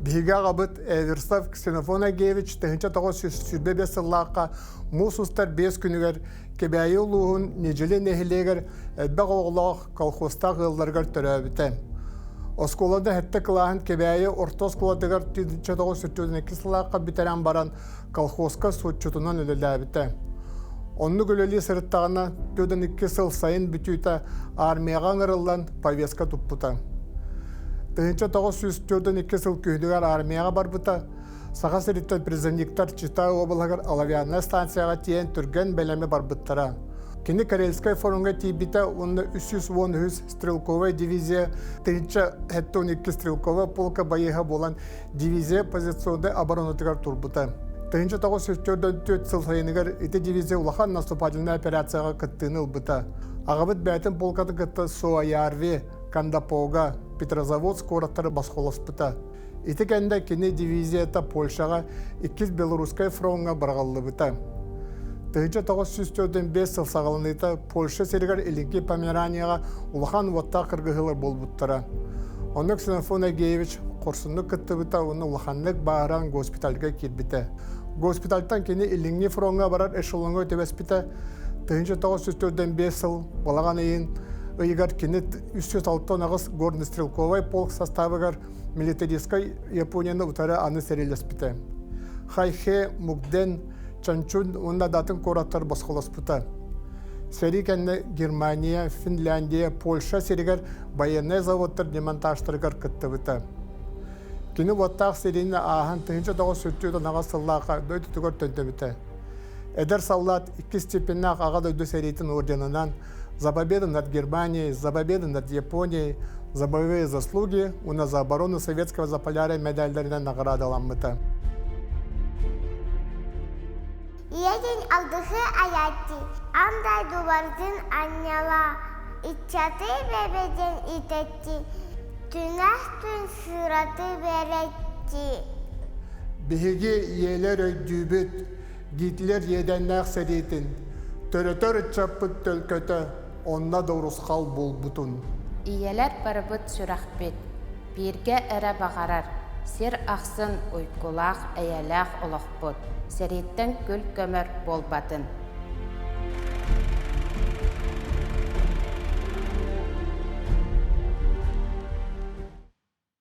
Биһиги аҕабыт Эверстов Ксенофон Агеевич 1925 сыллаахха муус устар биэс күнүгэр Кэбээйи улууһун Ньидьили нэһилиэгэр элбэх оҕолоох колхозтаах ыалларыгар төрөөбүтэ. Оскуолада сэттэ кылааһын Кэбээйи орто оскуолатыгар 1942 сыллаахха бүтэрэн баран колхозка суотчутунан үлэлээбитэ. Оннук үлэлии сырыттаҕына 42 сыл сайын бүтүүтэ армияҕа ыҥырыллан повестка туппута. 1942 сыл күһүнүгэр армияҕа барбыта. Саха сириттэн призывниктар Чита уобалаһыгар Оловянная станцияҕа тиийэн түргэн бэлэми барбыттара. Кини Карельскай фроҥҥа тиийбитэ уонна 313 стрелковай дивизия 1072 стрелковай полка байыаһа буолан дивизия позиционнай оборонатыгар турбута. 1944 сыл сайыныгар ити дивизия улахан наступательнай операцияҕа кыттыыны ылбыта. Аҕабыт бэйэтин полкатын кытта Суоярви, Кандапога, Петрозаводск куораттары босхолоспута. Ити кэннэ кини дивизията Польшаҕа Иккис Белорусскай фроҥҥа быраҕыллыбыта. 1945 сыл саҕаланыыта Польша сиригэр Илиҥки Померанияҕа улахан уоттаах кыргыһыылар буолбуттара. Онно Ксенофон Агеевич хорсуннук кыттыбыта уонна улаханнык бааһыран госпитальга киирбитэ. Госпитальтан кини Илиҥҥи фроҥҥа барар эшелоҥҥа түбэспитэ. 1945 сыл балаҕан ыйын ыйыгар кини 368 горнострелковай полк састаабыгар милитаристскай Японияны утары аны сэриилэспитэ. Хайхэ, Мукден, Чанчун уонна да атын куораттар босхолоспута. Сэрии кэннэ Германия, Финляндия, Польша сиригэр байыаннай заводтар демонтажтарыгар кыттыбыта. Кини уоттаах сэриини ааһан 1948 сыллаахха дойдутугар төннүбүтэ. Эдэр саллаат иккис степеннээх Аҕа дойду сэриитин орденынан «За победу над Германией», «За победу над Японией», «За боевые заслуги» уонна «За оборону Советского Заполярья» медальдарынан наҕараадаламмыта. Ийэтин алгыһы айааччы, аан дойдуларгын анньала, ыччаты бэбэтин итэччи, түнэх түн сыраты бэрэччи. Биһиги ийэлэр өйдүүбүт, Гитлер иэдэннээх сэриитин, төрөтөр ыччаппыт төлкөтө онно да урусхал буолбутун. Ийэлэр барыбыт сүрэхпит, бииргэ эрэ баҕарар, сир ахсын уйгулаах, эйэлээх олохпут, сэрииттэн күл-көмөр буолбатын.